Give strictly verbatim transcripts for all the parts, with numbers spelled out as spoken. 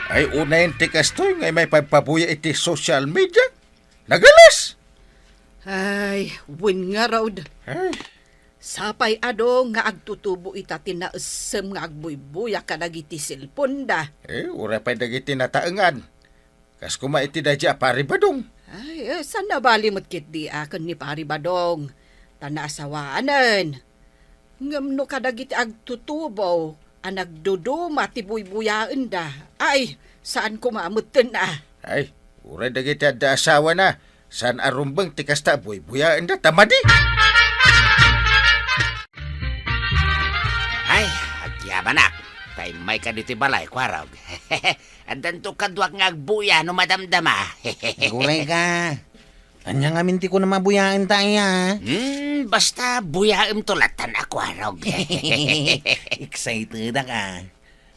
Ay, unayen ti kastoy nga immay pagpabuya iti social media. Nagalas! Ay, wen ngarud. Ay. Sapay adu nga agtutubo ita ti naessem nga agbuybuya kadagiti cellphone da. Eh, uray pay dagiti nataengan. Kas koma iti daydi a Pari Badong. Ay, eh, saan nabali met ketdi a ken ni Pari Badong? Ta naasawaanen. Ngem no kadagiti agtutubo a nagduduma ti buybuyaenda, ay, saan koma metten a. Ay, uray dagiti adda asawana, saan a rumbeng ti kasta a buybuyaenda ta madi. Ay, agyabanak, ta immayka ditoy balay, Kuarog. Addanto kaduak nga agbuya no madamdama. Aguray ka. Ania ngamin ti kunam a buyaenta aya? Hmm, basta buyaemto lattan a Kuarog. Excited ka.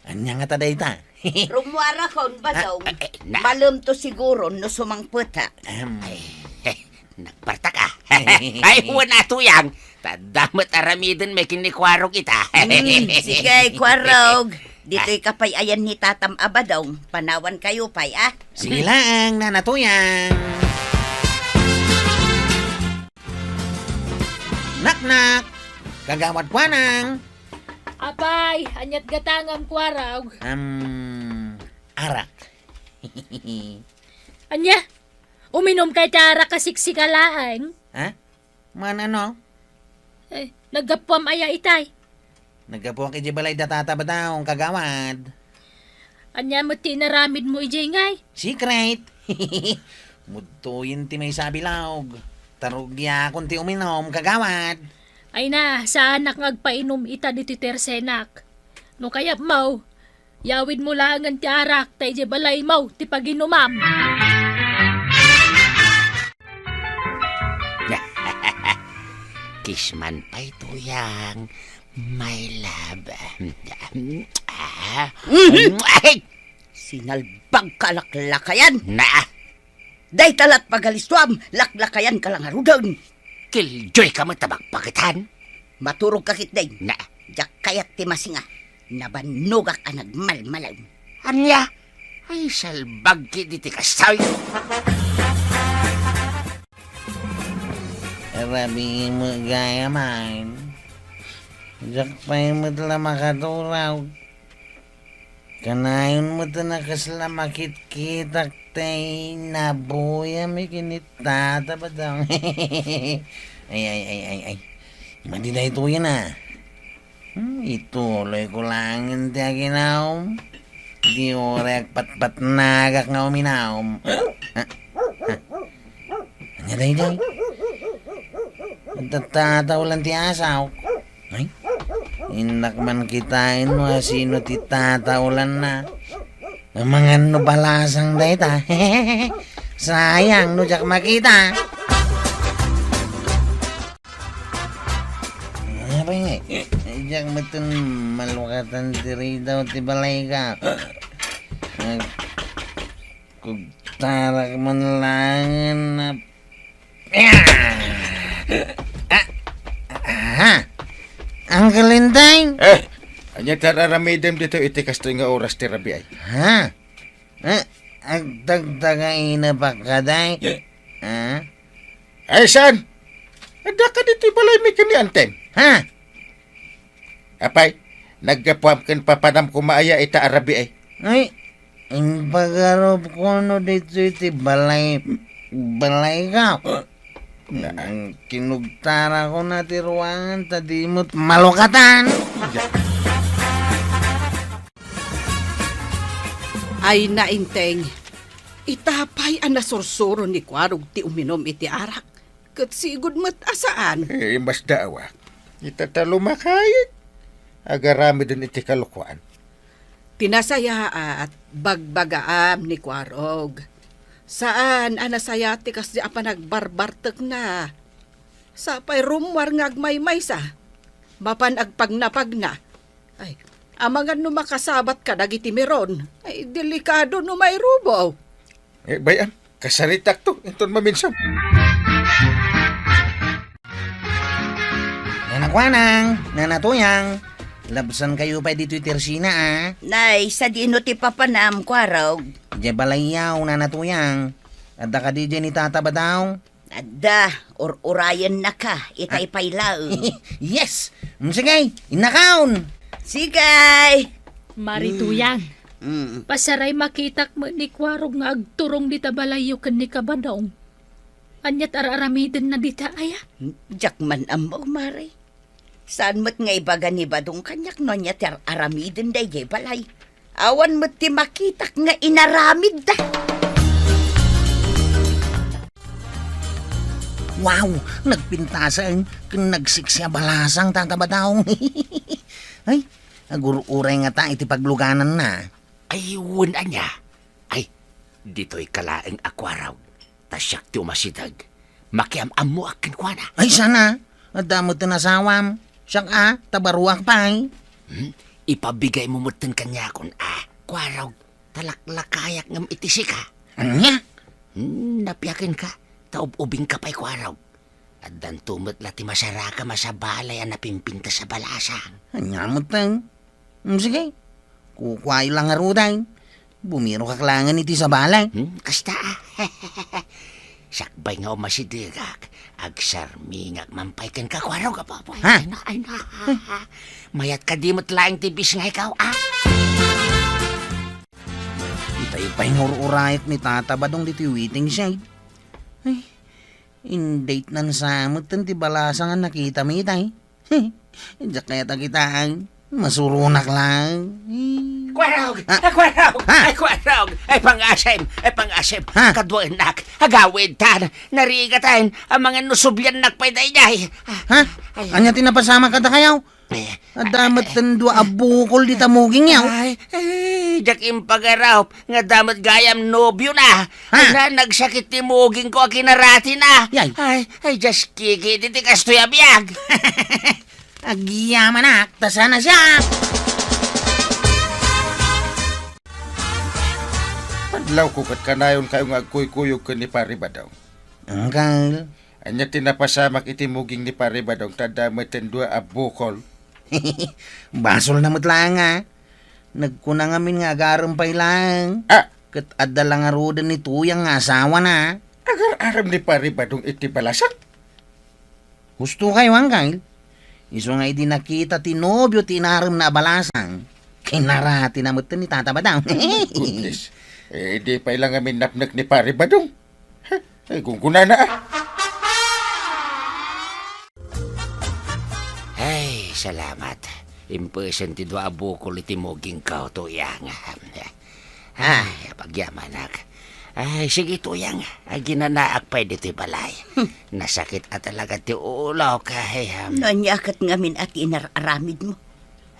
Ania ngata dayta? Rummuarakon, Badong. Ah, eh, na- Malemto siguro no sumangpeta. Ahem. Ay, eh, nagpartak a. Ay, wen a Tuyang. Ta adda met aramiden met ken ni Kuarog ita. Hmm, sige, Kuarog. Ditoy ka pay ayan ni Tatam a Badong. Panawankayo pay, a. Sige laeng, Nana Tuyang. Naknak! Kagawad Kuanang! Apay, ania't gatangam, Kuarog? Am, arak. Ania? Uminumka iti arak a siksika laeng? Ha? Manano? Eh, naggapuam aya itay? Naggapuak idiay balay da Tata Badong, kagawad. Ania met ti inaramidmo idiay ngay? Secret! Mudtoyen ti maysa a bilog. Ta rugiakon ti uminum, kagawad. Ay na, saanak nga agpainum ita ditoy tersenak. No kayatmo, yawidmo laengen ti arak ta idiay balaymo ti paginumam. Kiss man pay, Tuyang, my love. Ah. Mhm. Ay! Sinalbagka a laklakayan. Na. Dayta la't pagalistuam, laklakayanka la ngaruden. Killjoyka met a bakbaketan. Maturogka ketdi. Na. Diak kayat ti masinga. Nabannogak a nagmalmalem. Ania? Ay, salbag ketdi ti kastoy. Rabii met gayam. Diak pay met la makaturog. Kanayon met a kasla makitkitak tay nabuyami ken ni Tata Badong. Ay, ay, ay, ay, ay. Madi daytoyen a. Hmm, ituloyko laengen ti aginum. Di uray agpatpatnagak nga uminum. Ah, ah. Ania daydiay? Agtatataolan ti asawko. Ay, innak man kitaen no asino ti tataolanna. Amangan no balasang dayta. Sayang no diak makita. Apay, diak metten malukatan ti ridaw ti balayko. Nagkugtarak man laengen a. Ah! Ah! Uncle Inday? Eh, ania ti ar-aramidem ditoy iti kastoy nga oras ti rabii ay? Ha? Eh, agtagtagainep a kadi? Eh. Ha? Ay, saan? Adda kadi ti balaymi ken ni Antem? Ha? Apay, naggapuam ken papanam koma aya ita a rabii ay? Ay, impagarupko no ditoy ti balay, balayko. Kinugtarakon a ti ruangan ta di met malukatan. Ay, nainteng, ita pay a nasursuro ni Kuarog ti uminum iti arak, ket sigud met a saan. Eh, masdaawak. Ita ta lumakayek, agaramiden iti kalokuan. Ti nasayaat, bagbagaam ni Kuarog. Saan a nasayaat ti kasdi a panagbarbartekna. Sapay rummuar nga agmaymaysa. Mapan agpagnapagna. Ay, amangan no makasabat kadagiti miron. Ay, delikado no mairubo. Eh, bay-am, kasaritakto, inton maminsam. Nana Kuanang, Nana Tuyang, Labsankayo pay ditoy tersina, a? Nay, sadino ti papanam, Kuarog? Idiay balayyo, Nana Tuyang. Adda kadi idiay ni Tata Badong? Adda, ur-urayennaka, itay pay laeng. Yes! Mm, sige, innakon! Sige! Mari Tuyang, mm, pasaray makitak met ni Kuarog nga agturong dita balayyo ken ni Kabadong. Aniat ar-aramidenna dita aya? Diak man ammo, Mari. Saan met nga ibaga ni Badong kaniak no ania ti ar-aramiden daydiay balay? Awan met ti makitak nga inaramidda. Wow! Nagpintasen ken nagseksi a balasang, Tata Badong. Ay, agur-uray ngata iti paglugananna. Ay, wen ania? Ay, ditoyka laeng a Kuarog, ta siak ti umasideg. Makiam-ammoak kenkuana. Ay, sana. Adda met ti asawam. Siak a, ta baruak pay. Hmm? Ipabigaymo metten kaniakon a, Kuarog, ta laklakayak ngem iti sika. Ania? Hmm, napiakenka, ta ub-ubingka pay, Kuarog. Addanto met la ti masarakam a sabalay a napimpintas a balasang. Ania metten? Mm, sige. Kukuayo la ngaruden. Bumirokak laengen iti sabalay. Hmm, kasta, a. Sakbay nga umasidegak, agsarmingak man pay kenka, Kuarog, apo, apo. Ha? Ay, na, ay, na. Mayat kadi met laeng ti bisngaykaw, a? Itay pay nga ur-urayek ni Tata Badong ditoy waiting shed. Ay, indaytnan sa metten ti balasang a nakitami itay. Diak kayat a kitaen. Masuronak laeng. Kuarog! Ah. Ay, Kuarog! Ah. Ay, Kuarog! Ay, pangasim! Ay, pangasim! Ha? Kaduaennak! Agawidtan! Narigaten! Amangan no subliannak pay daydiay! Ha? Ay. Ania ti napasamak kadakayo? Eh, adda met ten dua a bukol dita mugingyo. Ay, ay, diak impagarup nga adda met gayam nobiona. Ha? Ay, na, nagsakit ti mugingko a kinaratina. Yay. Ay, ay, just kiki, ti, ti kastoy a biag. Agyamanak, ta sana siak. Adlawko ket kanayonkayo nga agkuykuyog ken ni Pari Badong. Uncle. Ania ti napasamak iti muging ni Pari Badong ta adda met ten dua a bukol? Basolna met laeng, a. Nagkuna ngamin nga agarem pay laeng. Ah! Ket adda la ngaruden ni Tuyang nga asawana. Agar-arem ni Pari Badong iti balasang? Husto kayo, Uncle. Isu nga idi nakita ti nobio ti inaremna a balasang, kinaratina met ni Tata Badong. Goodness. Eh, di pay la ngamin napnek ni Pari Badong. Ay, gunggunana, a. Ay, salamat. Impesen ti dua a bukol iti mugingko, Tuyang. Ay, agyamanak. Ay, sige, Tuyang. Aginanaak pay ditoy balay. Nasakit a talaga ti ulok. Ay, um. No, ania ket ngamin a ti inar-aramidmo?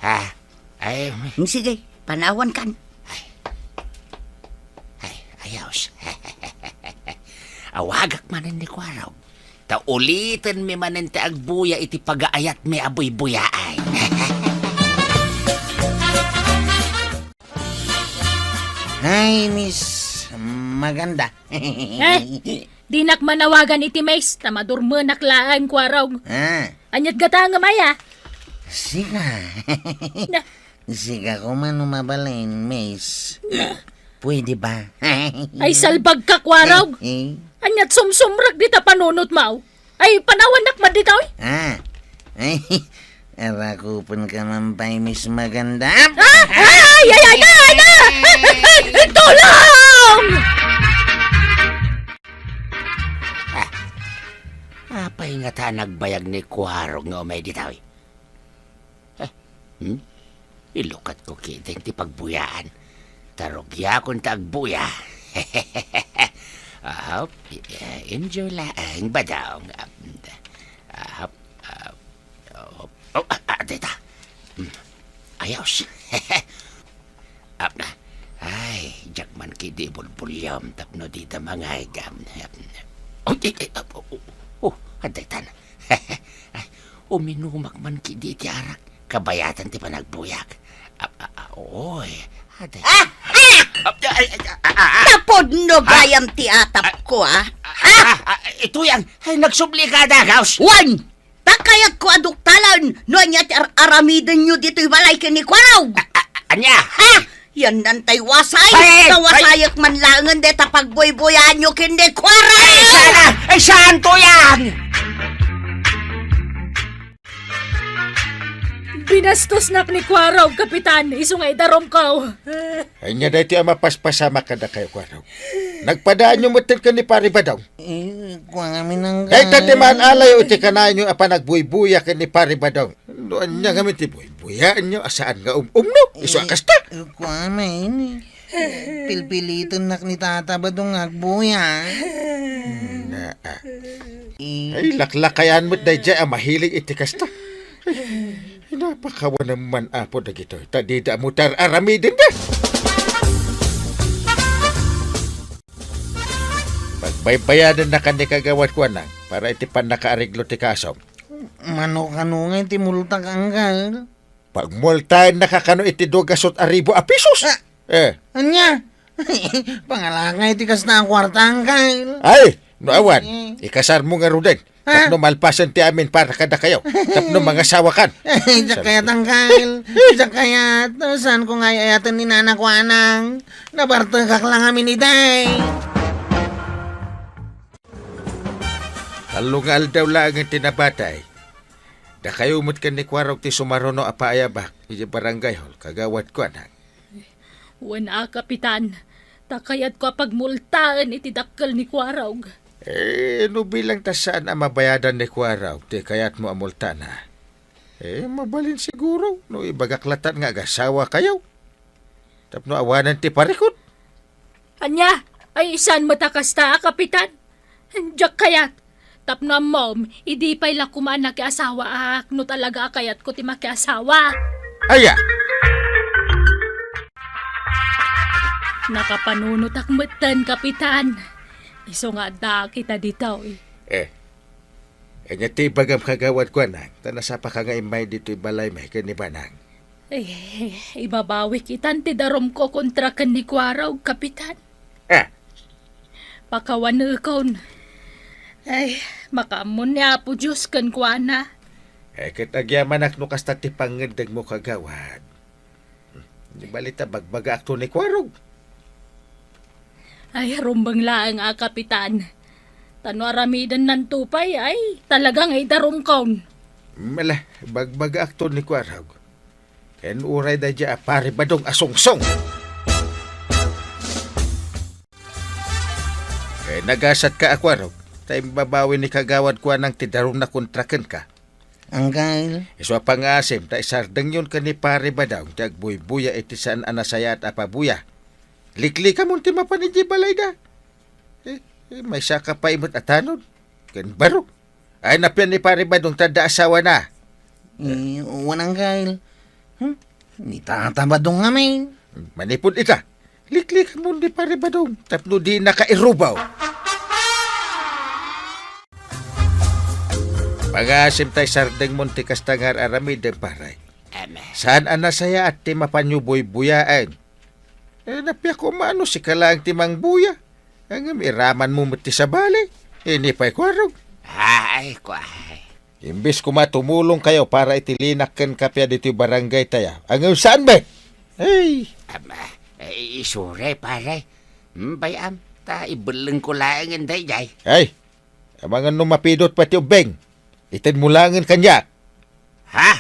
Ha? Ay, Hmm, sige, panawankan. Ay. Ay, ayos. Awagak manen ni Kuarog. Ta ulitenmi manen ti agbuya iti pagaayatmi a buybuyaen. Hi, Miss Maganda. Eh, dinak manawagan iti Miss, ta madurmenak laeng, Kuarog. Ah. Aniat gata nga maya? Sika. Na, Sika ko man no mabalin, Miss. Pwede ba? Ay, salbagka, Kuarog. Eh, eh. Aniat sumsumrek dita panunotmo? Ay, panawannak man ditoy. Ah. Ay, arakupenka man pay, Miss Maganda. Ah! Ay, ay, ay, ay, ay, ay! Tulong! Ah, apay ngata nagbayag ni Kuarog nga umay ditoy? Eh, hmm? Ilukatko ketdin ti pagbuyaan. Ta rugiakon ta agbuya. Ahop, eh, enjoy laeng, Badong. Ahop, ahop, ahop. Oh, ah, ah, dita. Hmm. Ayos. Ap na. Ay, diak man ketdi ibulbuliom tapno dida mangayga. Oh, di, di, ap, oh, oh, oh, adaytan. Ay, uminumak man ketdi iti arak. Kabayatan ti panagbuyak. Ap, ah, ah, oy, aday. Ah! Ah! Ap, ay, ay, ah, ah, ah, ah. Tapudno Ah! gayam ti atapko, ah. Ah, ah, ah, ituyang, ay, nagsubli ka, Dagaws. Wan! Ta kayatko a duktalen no ania ti ar-, aramidenyo ditoy balay ken ni Kuarog. A-, a-, ania? Ha? Yan nantay wasay. Ay! Ay! Nawasayak man laengen deta pagbuybuyaanyo ken ni Kuarog. Ay, sana! Ay, saan to yan? Binastosnak ni Kuarog, Kapitan, isu nga idarumko. Ania daytoy a mapaspasamak kadakayo, Kuarog? Nagpadaanyo metten ken ni Pari Badong? Eh, kua ngamin, Anggal. Dayta ti maan-alayo iti kanayon a panagbuybuya ken ni Pari Badong. No ania ngamin ti buybuyaenyo a saan nga um-umno? Isu a kasta? Eh, kua ngamin. Pilpilitennak ni Tata Badong nga agbuya. Na, ah. Eh. Ay, laklakayan met daydiay a mahilig iti kasta. Ay, napakawanem man, Apo, dagitoy. Ta dida ammo ti ar-aramidenda. Pagbaybayadennakan ni Kagawad Kuanang para iti pannakaareglo ti kasom. Mano kano nga iti multak, Anggal? Pagmultaennaka kano iti dua gasut a ribu a pesos. Ah! Eh. Ania? Pangalaka iti kasta a kuarta, Anggal. Ay, no awan, eh, ikasarmo ngaruden. Ha? Tapno malpasen ti amin para kadakayo. Tapno mangasawakan. Ay, diak kayat, Anggal. Diak kayat. Saanko nga ay-ayaten ni Nana Kuanang. Nabartekak la ngamin idiay. Tallo nga aldaw laeng ti nabatay. Dakayo met ken ni Kuarog ti sumaruno a paayabak iti barangay hall, Kagawad Kuanang. Wen a, Kapitan, ta kayatko a pagmultaen iti dakkel ni Kuarog. Eh, no bilang ta saan a mabayadan ni Kuarog ti kayatmo a multana, eh, mabalin siguro no ibagak latta nga agasawakayo. Tapno awanen ti parikut. Ania? Ay, saan met a kasta a, Kapitan? Diak kayat. Tapno ammom, idi pay la koma a nakiasawaak no talaga a kayatko ti makiasawa. Aya? Nakapanunotak metten, Kapitan. Isu nga addaak ita ditoy. Eh, ania ti ibagam, Kagawad Kuanang, ta nasapaka nga immay ditoy balaymi ken ni Banang? Eh, ibabawik itan ti darumko kontra ken ni Kuarog, Kapitan. Ah. Pakawanekon. Ay, makaammo ni Apo Dios kenkuana. Eh, ket agyamanak no kasta ti pangngeddengmo, Kagawad. Di bali ta bagbagaakto ni Kuarog. Ay, rumbeng laeng a, Kapitan. Ta no aramidennanto pay, ay, talaga nga idarumkon. Mala, bagbagaakto ni Kuarog. Ken uray daydiay a Pari Badong a sungsong. Ken nagasatka a Kuarog, ta imbabawi ni Kagawad Kuanang ti darumna kontra kenka. Anggal. Isu a pangngaasim ta isardengyon ken ni Pari Badong ti agbuybuya iti saan a nasayaat a pabuya. Liklikamon ti mapan idiay balayda. Eh, eh, maysaka pay met a tanod ken baro. Ay, napian ni Pari Badong ta adda asawana. Eh, wen, Anggal. Hmm? Ni Tata Badong ngamin. Manipud ita, liklikamon ni Pari Badong tapno dinaka irubaw. Pangngaasim ta isardengmon ti kasta nga ar-aramidem, pare. Amen. Saan a nasayaat ti mapanyo buybuyaen? Eh, napiako mano sika laeng ti mangbuya. Ngem iramanmo met ti sabali. Ini pay Kuarog. Ay, kuay. Imbes koma tumulongkayo para iti linak ken kape ditoy barangay tayo. Ngem saan met? Ay. Am, ah, eh, isure, pare. Hmm, bay-am, ta ibellengko laengen daydiay. Ay, amangan no mapidot pay ti ubbing. Itedmo laengen kaniak. Ha?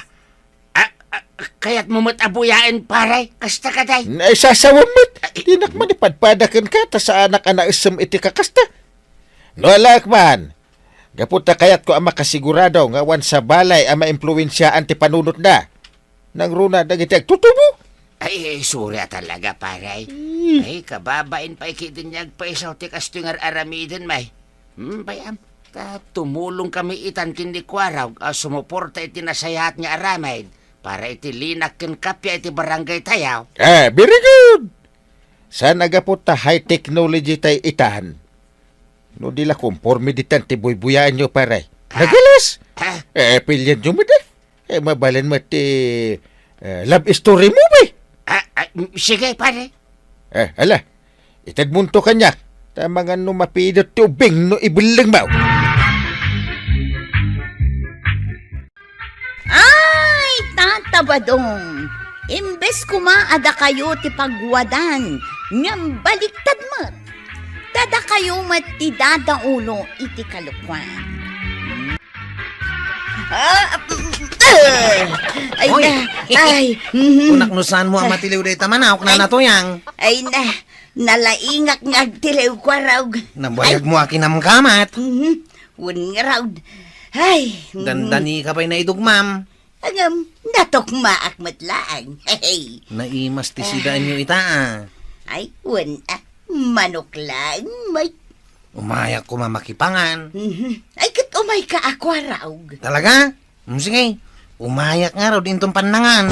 Ah, ah, kayatmo met a buyaen, pare? Kasta kadi? Ay, sasawem met. Ay, dinak man ipadpada kenka, ta saanak a naessem iti kakasta. No alaek man, gapu ta kayatko a makasigurado nga awan sabali a maimpluensiaan ti panunotna. Nangruna dagiti agtutubo. Ay, sure a talaga, pare. Hmm. Ay, kababain pay ketdi nga agpaisaw ti kastoy nga ar-aramiden, may. Hmm, bay-am, ta tumulongkami itan ken ni Kuarog a sumuporta iti nasayaat nga aramid para iti linak ken kape iti barangay tayo. Eh, very good. Saan a gapu ta high technology tay itan? No di la konforme ditan ti buybuyaenyo, pare. Ah. Nagalas! Ah. Eh, pilienyo met, eh. Eh, mabalin met ti, eh, love story movie. Ah, ah, m-, sige, pare. Eh, ala. Itedmonto kaniak. Ta amangan no mapidot ti ubbing no ibellengmo. Ta Badong, imbes koma a dakayo ti pagwadan, ngem baliktad met. Ta dakayo met ti dadaulo iti kalokuan. Ah, ah, ay, Hoy! Na, ay, mhm. Kunak no saan mo a matiliw dayta manok, Ay. Nana Tuyang. Ay na, nalaingak nga agtiliw, Kuarog. Nabayag Ay. Mo a kinamkamat. Mhm. Wen ngarud. Ay, mhm. Dandani ka pay naidugmam. Ngem, natukmaak met laeng. Hey. Naimas ti sidaenyo ita, a. Ay, wen, a. Manok laeng, may. Umayak koma makipangan. Mhm. Ay, ket umayka a, Kuarog. Talaga? Mm, sige. Umayak ngarud inton pannangan.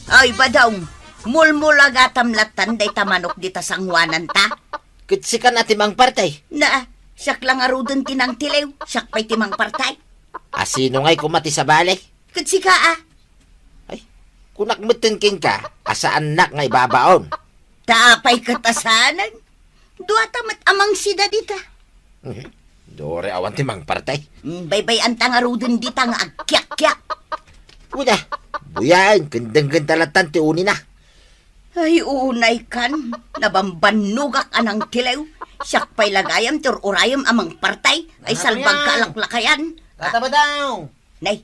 Ay, Badong, mulmulagatam lattan dayta manok dita sangoananta. Ket sika na ti mangpartay? Na, siak la ngaruden ti nangtiliw, siak pay ti mangpartay. A, sino ngay koma ti sabali? Ket sika, a. Ay, kunak metten kenka a saannak nga ibabaon. Ta apay ket a saanen? Duata met a mangsida dita. Mhm. Dore awan ti mangpartay. Mm, baybay-anta ngaruden dita nga agkiakkiak. Uda, buyaen, ken denggenta lattan ti unina. Ay, unay kan, nabambannogak a nangtiliw. Siak pay la gayam ti ur-urayem a mangpartay. Ay, Ano salbag yan? Ka alaklakayan. Tata Badong! Nay,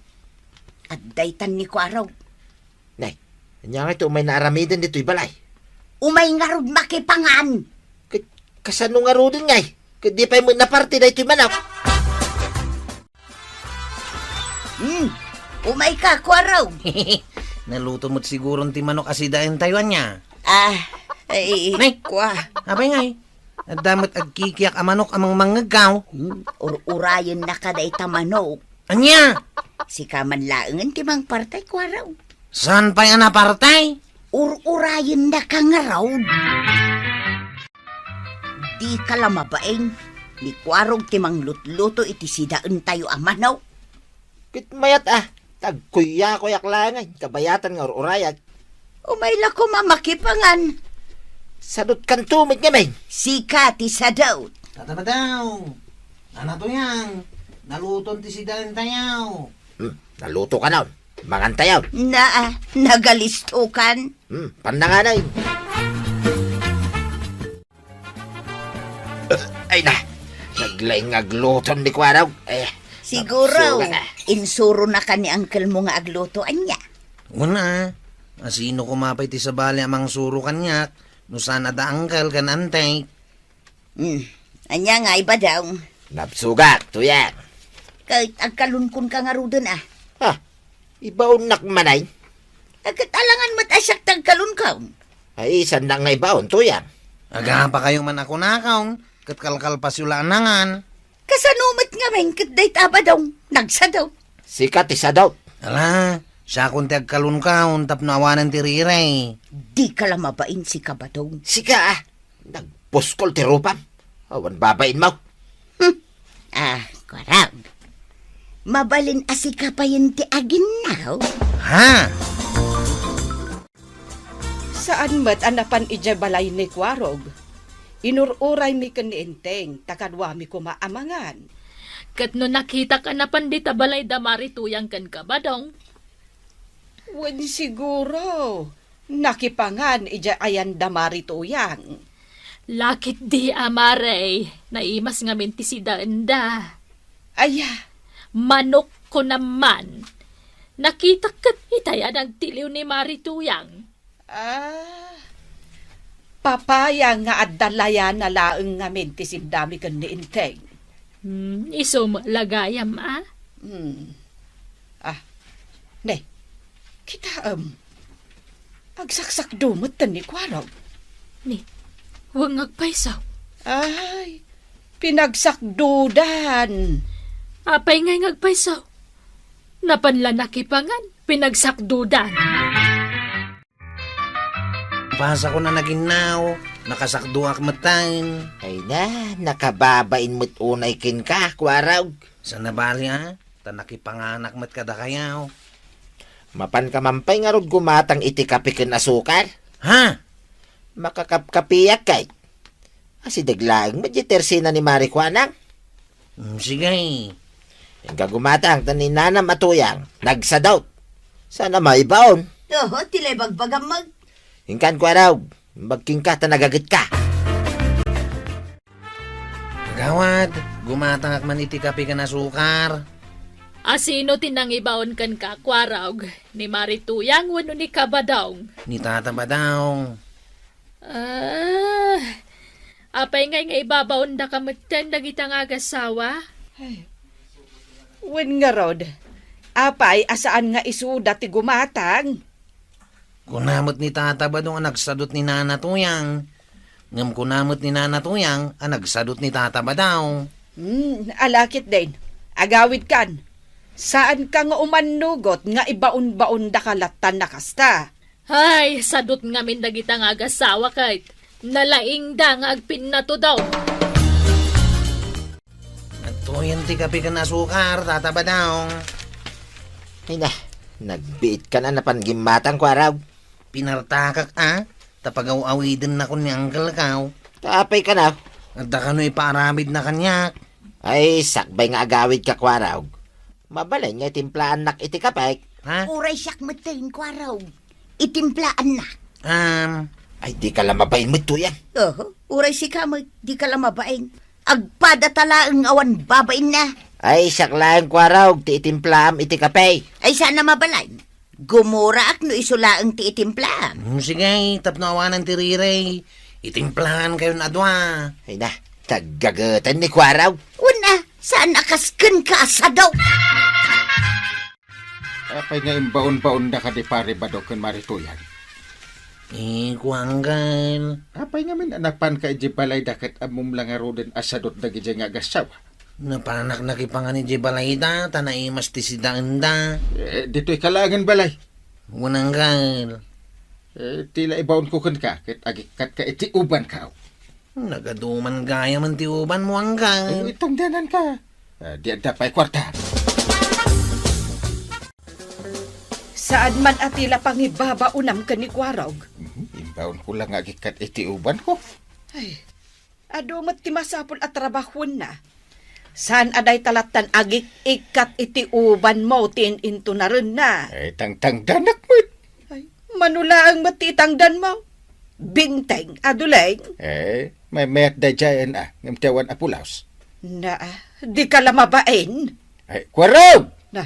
adda itan ni Kuarog. Nay, ania ngay ti umay naaramiden ditoy balay? Umay ngarud makipangan. Ket kasano ngaruden ngay? Ket di pay met naparti daytoy manok. Hmm, umayka, Kuarog. Naluto met siguron ti manok a sidaentayo, ania? Ah, eh, Nay, Kua. Apay ngay? Adda met agkikiak a manok a mangmangngeggaw. Hmm, ur-urayennaka dayta manok. Ania? Sika man laengen ti mangpartay, Kuarog. Saan pay a napartay? Ur-urayennaka ngarud. Dika la mabain, ni Kuarog ti manglutluto iti sidaentayo a manok. Ket mayat a, tagkuyakuyak laengen, kabayatan nga ur-urayak. Umay la koma makipangan. Sadotkanto met ngamin. Sika ti sadot. Tata Badong, Nana Tuyang, naluton ti sidaentayo. Hmm, naluto ka na. Mangantayo. Na, nagalistokan. Hmm, pannanganay. Ay na, naglaing nga agluton ni Kuarog. Eh, Siguro, nabsugan na. Insuronaka ni uncle mo nga agluto, ania? Wen a, asino koma pay ti sabali a mangsuro kaniak, no saan a da uncle ken auntie? Hmm, ania ngay, Badong? Nabsugak, Tuyang. Ket agkalunkonka ngaruden a. Ah, ibaonnak manen? Ket alangan met a siak ti agkalunkon. Ay, saan nga ibaon, Tuyang? Agapakayo man a kunakon, ket kalkalpasyo la a nangan. Kasano met ngamin ket dayta a Badong, nagsadot? Sika ti sadot. Ala, siakon ti agkalunkon tapno awanen ti riri. Dika la mabain, sika Badong. Sika, a. Nagpuskol ti rupam. Awan babainmo. Hmm. Ah, Kuarog. Mabalin a sika payen ti aginnaw? Ha? Saan met a napan idiay balay ni Kuarog. Inur-uraymi ken ni Enteng, ta kaduami koma a mangan. Ket no nakitak a napan dita balay da Mari Tuyang ken Kabadong? Wen siguro, nakipangan idiay ayan da Mari Tuyang. Lakit di a Mari, naimas ngamin ti sidaenda. Aya? Manok ko naman. Nakitak ket itay a nagtiliw ni Mari Tuyang. Ah, papaya nga adda layana laeng ngamin ti sindami ken ni Enteng. Hmm, isu met la gayam, a? Hmm. Ah, ne, kitaem. Agsaksakdo met ni Kuarog. Ni, wen nga agpayso. Ay, pinagsakdodan. Apay ngay nga agpayso? Napan la nakipangan, pinagsakdodan. Pasakon a naginnaw, nakasakdoak metten. Ay na, nakababain met unay kenka, Kuarog. Saan a bali a, ta nakipanganak met kadakayo. Mapanka man pay ngarud gumatang iti kape ken asukar? Ha? Makakapkapiak kay. Asideg laeng met di tersina ni Mari Kuanang. Mm, sige. Inka gumatang ta ni nanam a Tuyang, nagsadot. Saan a maibaon? Oho, ti la ibagbagam met. Inkan, Kuarog, imbag kenka ta nagagetka. Kagawad, gumatangak man iti kape ken asukar. A sino ti nangibaon kenka, Kuarog? Ni Mari Tuyang wenno ni Kabadong? Ni Tata Badong. Ah, apay ngay nga ibabaondaka metten dagita nga agasawa? Ay, wen ngarud, apay a saan nga isuda ti gumatang? Kuna met ni Tata Badong a nagsadot ni Nana Tuyang. Ngem kuna met ni Nana Tuyang a nagsadot ni Tata Badong. Hmm, ala ketdin. Agawidkan. Saanka nga umannugot nga ibaon-baondaka lattan a kasta. Ay, sadot ngamin dagita nga agasawa ket nalaingda nga agpinnatudong. Adtoyen ti kape ken asukar, Tata Badong. Ay na, nagbiitkan a napan gimmatang, Kuarog. Pinartakak a, ta pagaw-awidennakon ni Uncle Kaw. Ta apay kano? Adda kano ipaaramidna kaniak? Ay, sakbay nga agawidka, Kuarog. Mabalin nga itimplaannak iti kapek. Ha? Uray siak metten, Kuarog. Itimplaannak. Um, Ay, dika la mabain met, Tuyang. Oho, uray sika met, dika la mabain. Agpada ta laeng awan babainna. Ay, siak laeng, Kuarog, ti itimplaam iti kape. Ay, saan a mabalin. Gumuraak no isu laeng ti itimplaam. Hmm, sige, tapno awanan ti rirey. Itimplaankayon a dua. Ay na, taggageten ni Kuarog. Una, saan a kas kenka a sado? Apay nga imbaon-baonda kadi Pari Badong ken Mari Tuyang? Eh, kuanggal. Apay ngamin a napanka idiay balayda ket ammom la ngaruden a sadot dagidiay nga agassawa? Napanak nakipangan idiay balayda, ta naimas ti sidaenda. Eh, ditoy ka laengen balay. Wen, anggal. Eh, ti la ibaonko kenka, ket agikkatka iti ubanko. Nagaduman gayamen ti ubanmo, anggal. Eh, itangdananka. Ah, di adda pay kuarta. Saan man a ti la pangibabaonam ken ni Kuarog. Mhm, imbaonko la nga agikkat iti ubanko. Ay, adu met ti masapul a trabahuenna. Saan a dayta lattan agik-ikkat iti ubanmo ti in-intunarenna. Ay, tangtangdanak met. Ay, mano laeng met ti itangdanmo? Binteng a duleng? Eh, maymayat daydiayen a, ngem ti awan a pulaos. Na, dika la mabain? Ay, Kuarog! Na,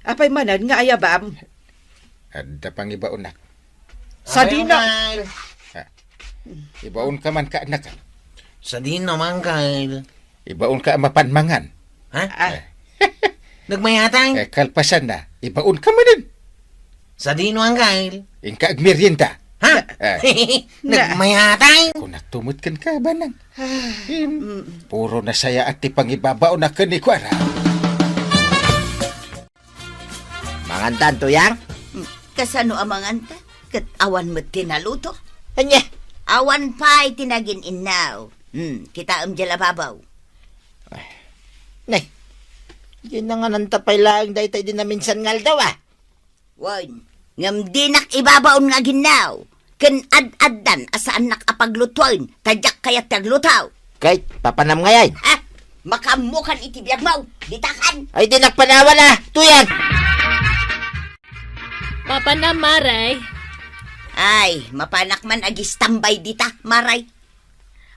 apay manen nga ayabam? Adda pangibaonak. Sadino? Anggal. Ha? Ibaonka man ka, anak. Sadino, anggal? Ibaonka a mapan mangan. Ha? Ah. Eh. Nagmayatang? Eh, kalpasanna, ibaonka manen. Sadino, anggal? Inka agmerienda. Ha? Eh. Nagmayatang? Kunakto met kenka, Banang. Im, mm. Puro nasayaat ti pangibabaonak ken ni Kuarog. Mangantan, Tuyang? Hmm, kasano a manganta? Ket awan met ti naluto. Ania? Awan pay ti nagin-innaw. Hmm, kitaem diay lababaw. Ay. Nay, di nangananta pay laeng dayta idi naminsan nga aldaw, a. Wen, ngem dinak ibabaon nga aginnaw. Ken ad-addan a saannak a paglutoen, ta diak kayat ti agluto. Ket, papanam ngay? Ha? Makaammokan iti biagmo, ditakan. Ay, dinak panawan, a, Tuyang! Papanam, Mare. Ay, mapanak man agistambay dita, Mare.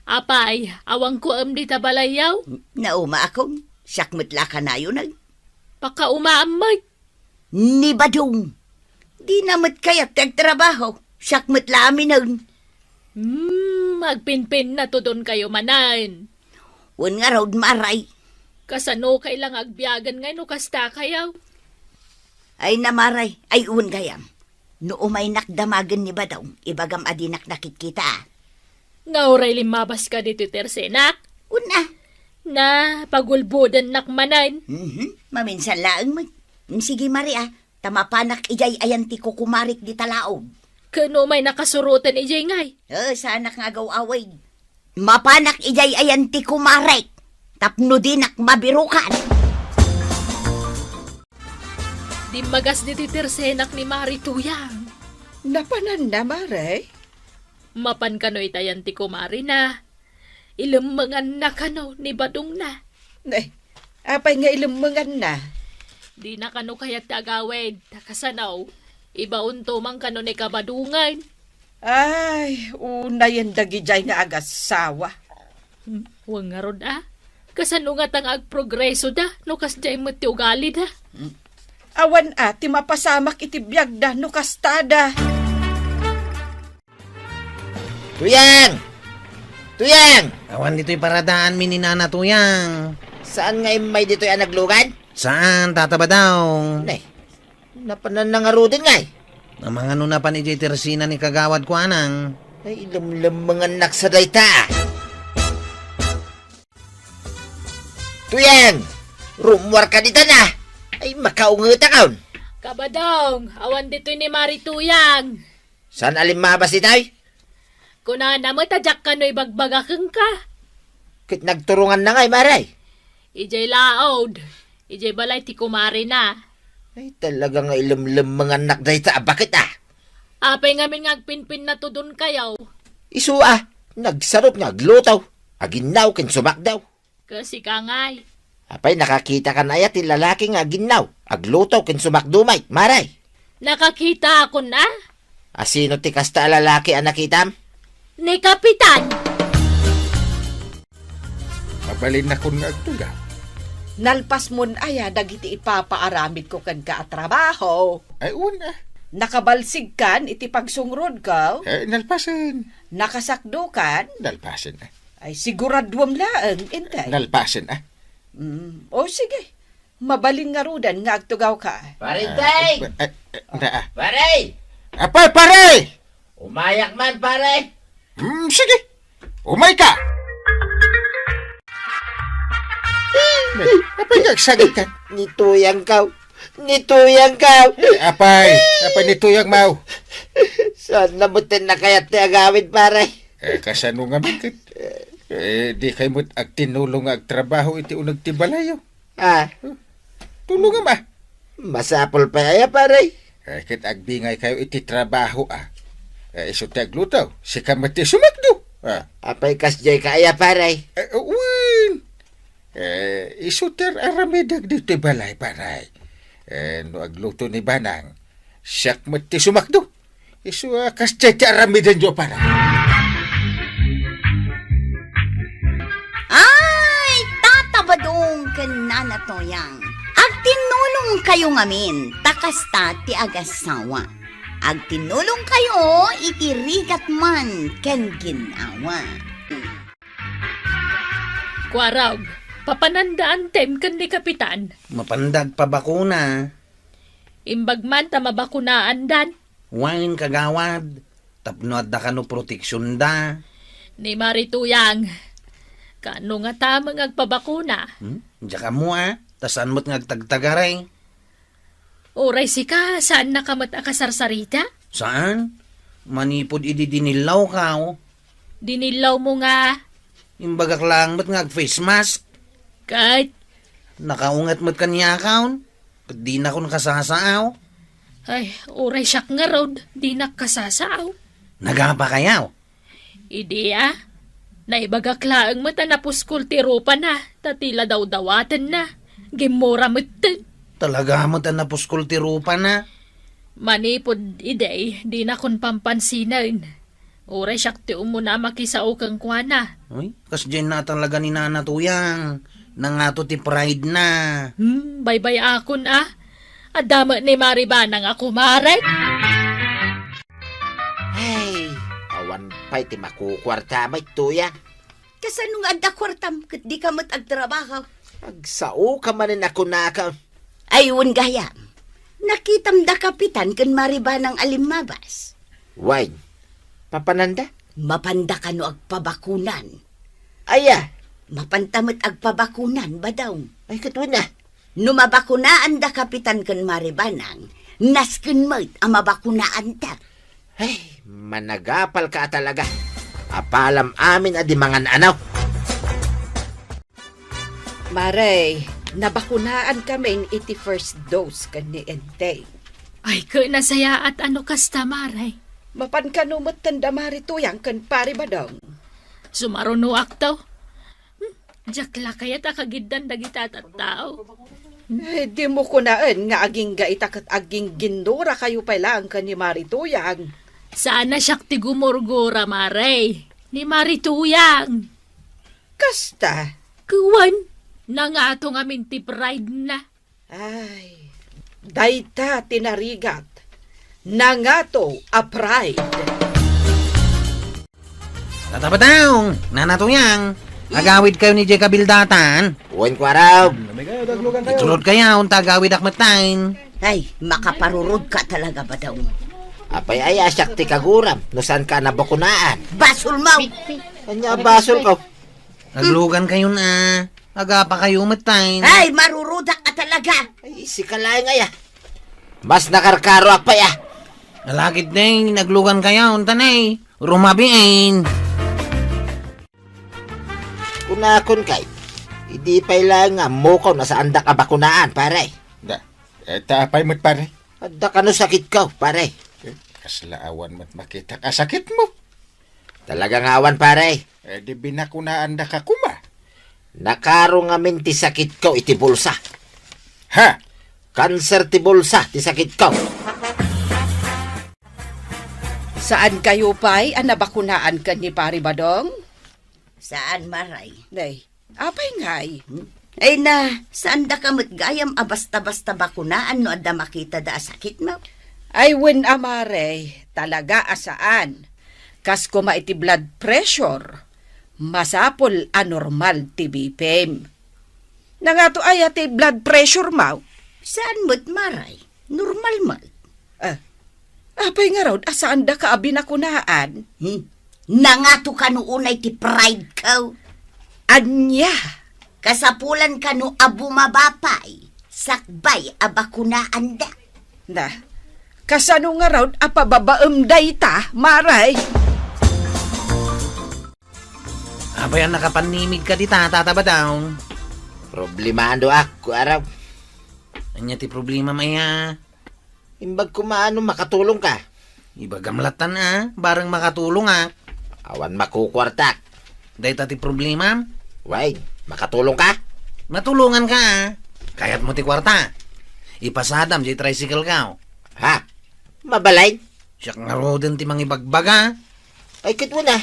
Apay, awanko em dita balayyo? Naumaakon, siak met la kanayon. Pakaumaam met. Ni Badong. Dina met kayat ti agtrabaho. Siak met la aminen. Hmm, agpinpinnatudonkayo manen. Wen ngarud, Mare. Kasano kay la nga agbiagen ngay no kasta kayo? Ay na, Mare, ay wen gayam. No umaynak damagen ni Badong, ibagam a dinak nakitkita. Nga uray limmabaska ditoy tersenak? Una. Na, pagulbodennak manen. Mhm, maminsan laeng met. Mm, sige, Mare, a, ta mapanak idiay ayan ti kukumarik dita laog. Ken no umaynak a suroten idiay ngay? Eh, saanak nga agaw-awid. Mapanak idiay ayan ti kumarek, tapno dinak mabirukan. Dimmagas ditoy tersenak ni Mari Tuyang. Napananna, Mare? Mapan kano ita ayan ti kumarina. Ilemmenganna kano ni Badongna. Eh, Apay nga ilemmenganna? Dina kano kayat ti agawid, ta kasano? Ibaonto man kano ni Kabadongen. Ay, unayen dagidiay nga agassawa. Hmm, wen ngarud a. Kasano ngata nga agprogresoda no kasdiay met ti ugalida? Hmm. Awan a ti mapasamak iti biagda no kastada. Tuyang! Tuyang! Awan ditoy paradaanmi ni Nana Tuyang. Saan nga immay ditoy a naglugad? Saan, Tata Badong? Nay, napanan na ngaruden ngay. Namangano na pan idiay tersina ni Kagawad Kuanang. Ay, lemlemmengannak sa dayta. Tuyang! Rummuar ka ditan a! Ay, makaungetakon! Kabadong, awan ditoy ni Mari Tuyang. Saan a limmabas itay? Kunana met a diak kano ibagbaga kenka. Ket nagturonganna ngay, Mari? Idiay laod, idiay balay ti kumarina. Ay, talaga nga ilemlemmengannak dayta a baket a. Apay ngamin nga agpinpinnatudonkayo? Isu a, nagsarup nga agluto, aginnaw ken sumakdo. Kasika ngay. Apay, nakakitakan aya ti lalaki nga aginnaw, agluto ken sumakdo met, Mari? Nakakitaakon a. A, sino ti kasta a lalaki a nakitam? Ni Kapitan. Mabalinnakon nga agtugaw. Nalpasmon aya dagiti ipapaaramidko kenka a trabaho? Ay, wen a. Nakabalsigkan iti pagsungrodko? Eh, nalpasen. Nakasakdokan? Nalpasen a. Ay, siguraduem laeng, intay. Nalpasen a. Mm, o sige. Mabalin ngaruden nga agtugawka. Pare, ah, intay! Ah, ah, ah, ah. Pare! Apay, pare! Umayak man, pare! Hmm, sige. Umayka! Apay, nga agsagitkan? Ni Tuyang kaw. Ni Tuyang kaw. Eh, apay, apay ni Tuyang maw. Saan na mo tin nakayat ti agawid, pare? Eh, kasano ngamin ket? Eh, di kayo mo't agtinulong nga agtrabaho iti uneg ti balayo. Ah. Tulongam a. Masapul pay aya, pare? Eh, ket agbingay kayo iti trabaho a. Eh, isu ti agluto, sika met ti sumakdo. Ah. Apay kasdiay ka aya, pare? Eh, wen. Eh, isu ti ar-aramidek ditoy balay, pare. Eh, no agluto ni Banang, siak met ti sumakdo. Isu a kasdiay ti aramidenyo, pare. Ay, Tata Badong ken Nana Toyang, agtinulong kayo ngamin, ta kasta ti agassawa. Agtinulong kayo iti rigat man ken ginawa. Kuarog, papananda antem ken ni Kapitan? Mapanda agpabakuna. Imbag man ta mabakunaandan. Wen, kagawad, tapno adda kano proteksionda. Ni Mari Tuyang, kano nga tameng agpabakuna? Hmm? Diak ammo a, ta saan met nga agtagtagaray. Uray sika, saannaka met a kasarsarita? Saan? Manipud idi dinillawkaw. Dinillawmo nga? Imbagak laeng met nga ag-face mask. Ket? Nakaunget met kaniakon. Ket dinakon kasasaaw. Ay, uray siak ngarud, dinak kasasaaw. Nagapakayaw? Idi a, naibagak laeng met a napuskol ti rupana, ta ti la dawdawatenna, gimmura metten. Talaga met a napuskol ti rupana? Manipud idi, dinakon pampansinen. Uray siak ti umuna a makisao kenkuana. Uy, kasdiay na talaga ni Nana Tuyang. Nangato ti pride na. Hmm, baybay-akon a. Adda met ni Mari Banang a kumare. Ay, awan pay ti makukuarta met, Tuyang. Kasano nga adda kuartam ket dika met agtrabaho? Agsao ka manen a kunaka. Ay, wen gayam. Nakitam da Kapitan ken Mari Banang a limmabas. Wen, papananda? Mapanda kano agpabakunan. Aya? Mapanta met agpabakunan, Badong. Ay, ket wen a. No mabakunaan da Kapitan ken Mari Banang, nasken met a mabakunaan ta. Ay, managapal ka talaga. Apalam amin a di mangan-anaw. Mare, nabakunaan kamin iti first dose ken ni Enteng. Ay, ket nasayaat a no kasta, Mare. Mapan kano metten da Mari Tuyang ken Pari Badong? Sumarunoak to. Hmm, Diak la kayat a kagiddan dagita a tattao. Eh, dimo kunaen nga agingga ita ket aggingginnurakayo pay laeng ken ni Mari Tuyang. Saan a siak ti gumurgura, Mare. Ni Mari Tuyang. Kasta? Kuan, nangato ngamin ti pride na. Ay, dayta ti narigat. Nangato a pride. Tata Badong, Nana Tuyang, agawidkayo idiay kabildatan. Wen, Kuarog. Itulodkayo, ta agawidak metten. Ay, makaparurod ka talaga, Badong. Apay aya siak ti kaguram, no saanka a nabakunaan? Basolmo! Ania basolko? Naglugankayon a. Agapakayo metten. Ay, marurudak ka talaga. Ay, sika laeng aya. Mas nakarkaroak pay a. Alagid ne, naglugankayo, unta ne, rumabiin. Kunakon kay, idi pay laeng nga ammokaw no saandak a bakunaan, pare. Da, eh, ta apay met, pare? Adda kano sakitko, pare. Eh, kasla awan met makitak a sakitmo. Talaga nga awan, pare. Eh, di binakunaandaka koma. Nakaro ngamin ti sakitko iti bulsa. Ha? Kanser ti bulsa ti sakitko. Saankayo pay a nabakunaan ken ni Pari Badong? Saan, Maray. Nay, apay ngay? Hmm? Ay na, saandaka met gayam a basta-basta bakunaan no adda makitada a sakitmo? Ay wen a, Mare, talaga a saan. Kas koma iti blood pressure, masapul a normal ti B P M. Nangato aya ti blood pressure mo? Saan met, Maray. Normal met. Ah, apay ngarud a saandaka a binakunaan? Hmm. Nangato kano unay ti pride ko. Ania? Kasapulan kano a bumaba pay, sakbay a bakunaanda. Na, kasano ngarud a pababaem dayta, Maray? Apay a nakapanimig ka dita, Tata Badong? Problemaandoak, Kuarog. Ania ti problemam aya? Imbag koma no makatulongka. Ibagam latan a, bareng makatulongak. Awan makukuartak. Dayta ti problemam? Wen, makatulongka? Matulonganka a. Kayatmo ti kuarta? Ipasadam diay tricycle ko. Ha? Mabalin? Siak ngaruden ti mangibagbaga. Ay, ket wen a.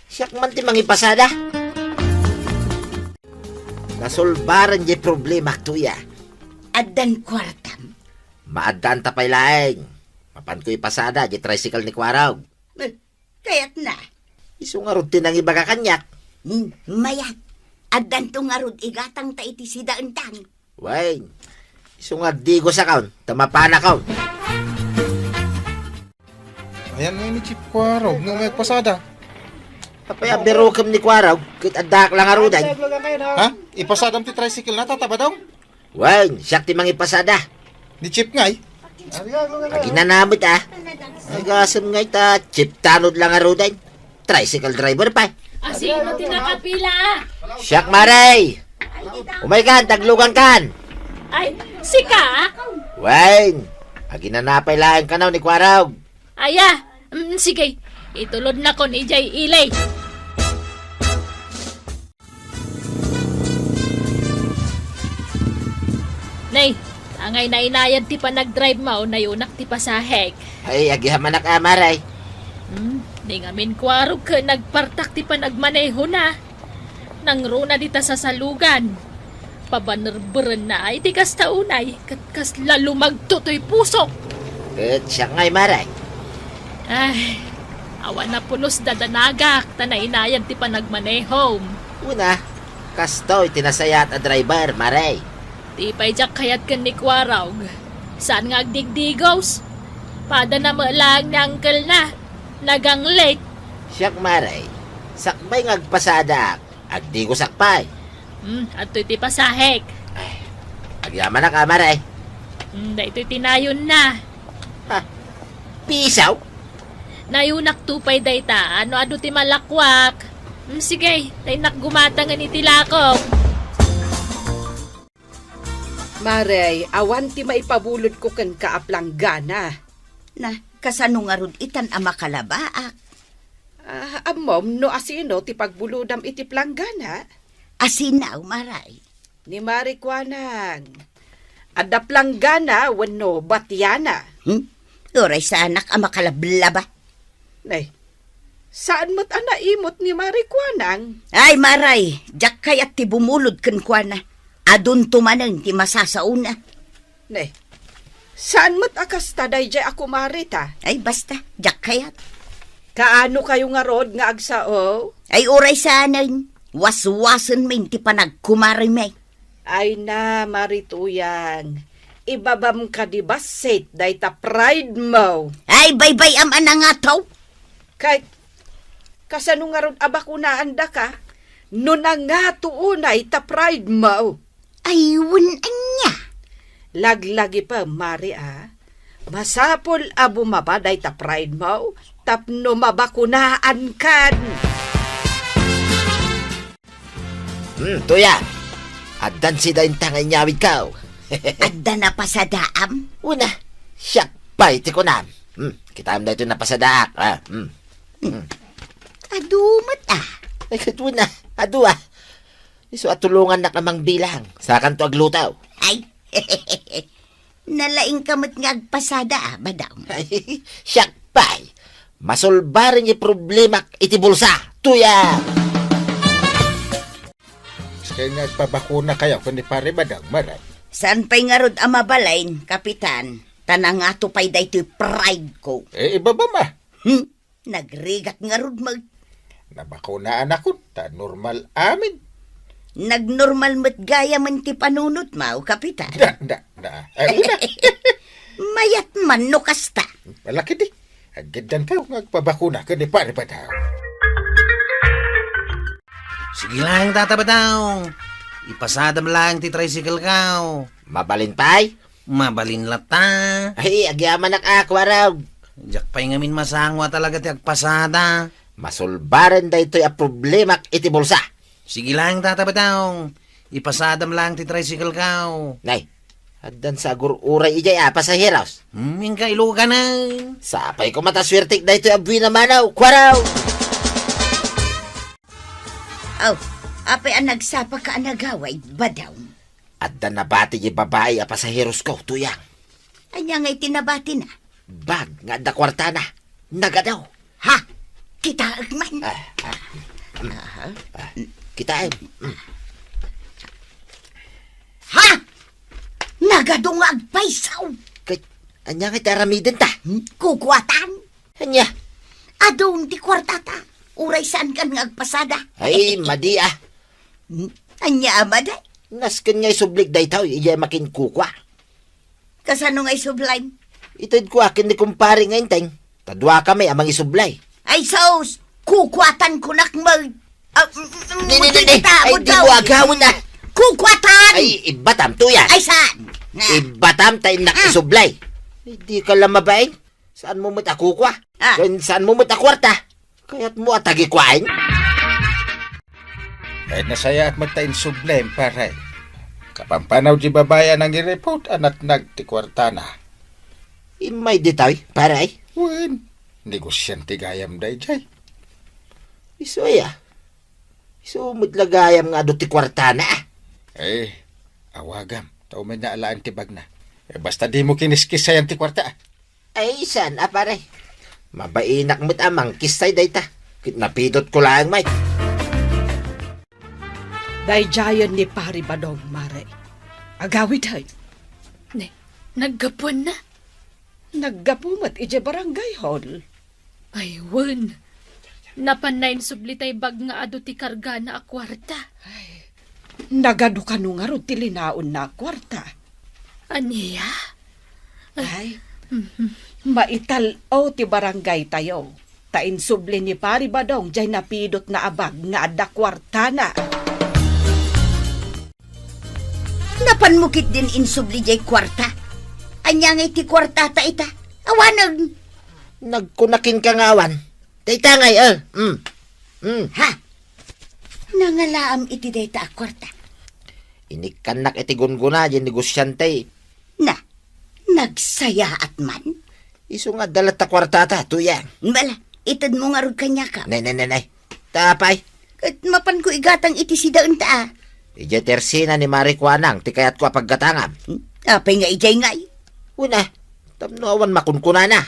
Siak man ti mangipasada. Nasolbaran diay problemak, Tuya. Addan kuartam? Maaddaanta pay laeng. Mapanko ipasada diay tricycle ni Kuarog. Eh, kayatna. Isu ngarud ti nangibaga kaniak. Hmm, mayat. Addanto ngarud igatangta iti sidaentang. Wen, isu nga agdigosakon, ta mapanakon. Ayan nga ni Chief Kuarog, no may agpasada. Apay a birokem ni Kuarog, ket addaak la ngaruden. Ha? Ipasadam ti tricycle na, Tata Badong? Wen, siak ti mangipasada. Ni Chief ngay? Aginana met a. Agasem ngay ta Chief Tanod la ngaruden. Tricycle driver pay. Asino ti nakapila a? Siak, Mare. Umaykan, taglugankan. Ay, sika? Wen, aginana pay laeng kano ni Kuarog. Aya, mm, sige. Itulodnakon idiay ili. Nay, angay nainayad ti panagdrivemo, nayunak ti pasahek. Ay, agihamanak a, Mare. Hmm, di ngamin Kuarog ket nagpartak ti panagmanehona. Nangruna dita sasalugan. Pabanerberenna iti kasta unay, ket kasla lumagto toy pusok. Ket siak ngay, Mare. Ay, awan a pulos dadanagak, ta nainayad ti panagmanehom. Wen a, kastoy ti nasayaat a driver, Mare. Di pay diak kayat ken ni Kuarog. Saan nga agdigdigos? Padana met laeng ni uncle na. Naganglit. Siak, Mare. Sakbay nga agpasadaak. Agdigosak pay. Hmm, adtoy ti pasahek. Ay, agyamanak a, Mare. Hmm, daytoy ti nayonna. Ha? Pisaw? Nayunak to pay dayta, no adu ti malakuak. Hmm, sige, ta innak gumatangen iti lakok. Mare, awan ti maipabulodko kenka a planggana. Na, kasano ngarud itan a makalabaak? Ah, ammom no asino ti pagbulodam iti planggana? A sino, Maray? Ni Mari Kuanang. Adda planggana wenno batiana? Hmm? Uray saanak a makalablaba. Nay, saan met a naimut ni Mari Kuanang? Ay, Maray, diak kayat ti bumulod kenkuana. Adunto manen ti masasaona. Ne, saan met a kasta daydiay a kumarita? Ay, basta, diak kayat. Kaano kayo ngarud nga agsao? Ay, uray saanen, waswasenmi ti panagkumarimi. Ay na, Mari Tuyang, ibabam kadi bassit dayta pride mo. Ay, baybay-am a nangataw. Kay, kasano ngarud a bakunaandaka no nangato unay ta pride mo? Ay, wen ania? Laglagipem, Mari, a. Masapul a bumaba dayta pride mo tapno mabakunaankan. Hmm, Tuyang. Addan sida inta nga inyawidko. Adda napasadaam? Una, siak pay ti kunam. Hmm, kitaem daytoy napasadaak, ah. Hmm. Hmm. Adu met, ah. Ay, ket una, adu, ah. Isu a tulongannak a mangbilang, sakanto agluto. Ay, nalaingka met nga agpasada, ah, Badong. Ay, siak pay. Masolbaren ti problemak iti bulsa, Tuyang. Kaya nga agpabakuna kayo ken ni Pare Badong, Maray. Saan pay ngarud a mabalin, Kapitan? Ta nangato pay daytoy pride ko. Eh, ibabam, ah. Hmm? Nagrigat ngarud met. Nabakunaanakon, ta normal amin. Nagnormal met gayamen ti panunotmo, Kapitan. Da, da, da. Ay, una. Mayat man no kasta. Wala ketdi. Aggiddan kayo nga agpabakuna ken ni Pare Badong. Sige lang, Tata Badong. Ipasadam lang ti tricycle ko. Mabalin pay? Mabalin latta. Ay, agyamanak a, Kuarog. Diak pay ngamin masango a talaga ti agpasada. Masolbaren daytoy a problemak iti bulsa. Sige lang, Tata Badong. Ipasadam lang ti tricycle ko. Nay, addan sa agur-uray idiay a pasaheros. Hmm, inka iluganan. Sapay ko matasuertik daytoy a buena mano, Kuarog. Oh, apay a nagsapaka a nagawid, Badong? Adda nabati ti babai a pasaherosko, Tuyang. Ania ngay ti nabatina? Bag nga adda kuartana. Nagadu. Ha? Kitaek man. Ah, ah, mm. Aha. Ah, kitaem. Mm. Ha? Nagadu nga agpayso. Ket, ania ngay ti aramidenta? Hmm? Kukuatan. Ania? Adun ti kuartata. Uray saankan nga agpasada. Ay, madi, ah. Hmm? Ania a madi? Nasken nga isublik daytoy, idiay makinkukua. Kasano nga isublim? Itedko a ken ni kumpare nga Enteng. Ta duakami a mangisublay. Ay, sus! Kukuatan kunak mo. Ah, mm, mm, Di, di, di, di. Ay, di mo agawon, ah. Kukuatan! Ay, ibatam, Tuyang. Ay, saan? Na. Ibatam ta innak isublay. Ay, di ka la mabain. Saan mo met a kukua? Ah. Ken saan mo met a kuarta? Kayat mo a tagikuaen? Ay, nasayaat met ta insublim, pare. Kapampanaw di babai a nangiripot a natnag ti kuartana. Immay ditoy, pare? Wen, negosyante gayam daydiay. Isu aya? Isu met la gayam nga adu ti kuartana, ah. Eh, awagam, ta umayna alaen ti bagna. Eh, basta di mo kiniskisayan ti kuarta, ah. Ay, saan a, pare? Mabainak met a mangkissay dayta. Ket napidotko laeng met. Daydiayen ni Pari Badong, Mare. Agawid, hay. Ne, naggapuenna? Naggapu met idiay barangay hall. Ay, wen. Napanna insubli tay bag nga adu ti kargana a kuarta. Ay, nagadu kano ngarud ti linaonna a kuarta? Ania? Ay, mhm. Maital-o ti barangaytayo. Ta insubli ni Pari Badong jay napidotna a bag nga adda kuartana. Napanmo ketdin insubli jay kuarta. Ania ngay ti kuartata ita? Awanen. Nagkuna kenka nga awan. Dayta ngay, eh. Mm. Mm. Ha? Nangalaam iti dayta a kuarta. Inikkannak iti gunggona jay negosyante. Na, nagsayaat man? Isu nga adda latta kuartata, Tuyang. Bala, itedmo ngarud kaniaka. Nay, nay, nay, nay. Ta apay, Ket mapanko igatang iti sidaenta, a. Idiay tersina ni Mari Kuanang ti kayatko a paggatangam. Apay nga idiay ngay? Una, tapno awan makunkunana.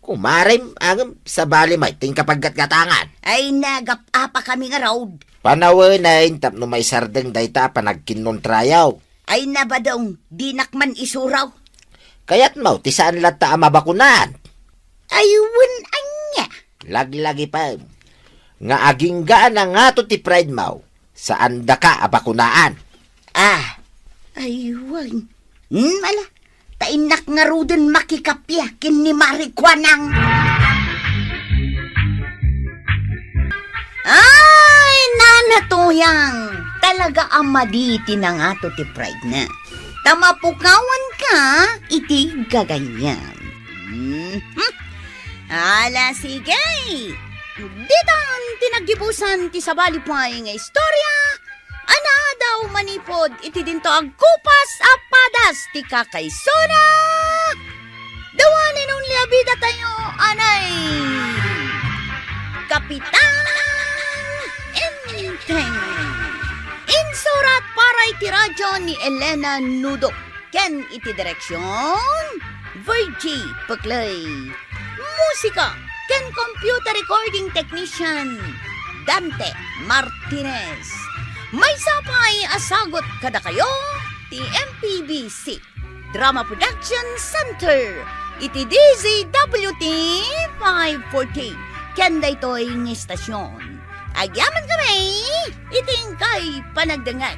Kumarem, ngem sabali met ti inkapaggatgatangan. Ay, nagap-apa kami ngarud. Panawen tapno maisardeng dayta a panagkinnuntrayo. Ay, nabadong, dinak man isuro. Kayatmo ti saan latta a mabakunaan? Ay, wen ania? Laglagipem nga agingga a nangato ti pride mo, saandaka a bakunaan. Ah, ay, wen. Hmm, ala, ta innak ngaruden makikappia ken ni Mari Kuanang. Ay, Nana Tuyang, talaga a madi ti nangato ti pride na. Ta mapukawanka iti gagayam. Mhm. Ala, sige. Ditan ti naggibusan ti sabali pay nga istorya a naadaw manipud iti dinto agkupas a padas ti kakaisuna. The one and only a bida tayo, anay Kapitan Enteng. Insurat para iti radyo ni Elena Nudo ken iti direksyon, Virgie Peclay. Musika ken computer recording technician, Dante Martinez. Maysa pay a sagut kadakayo ti M P B C Drama Production Center iti D Z W T five forty ken daytoy nga istasyon. Agyaman kami iti inkay panagdengngeg.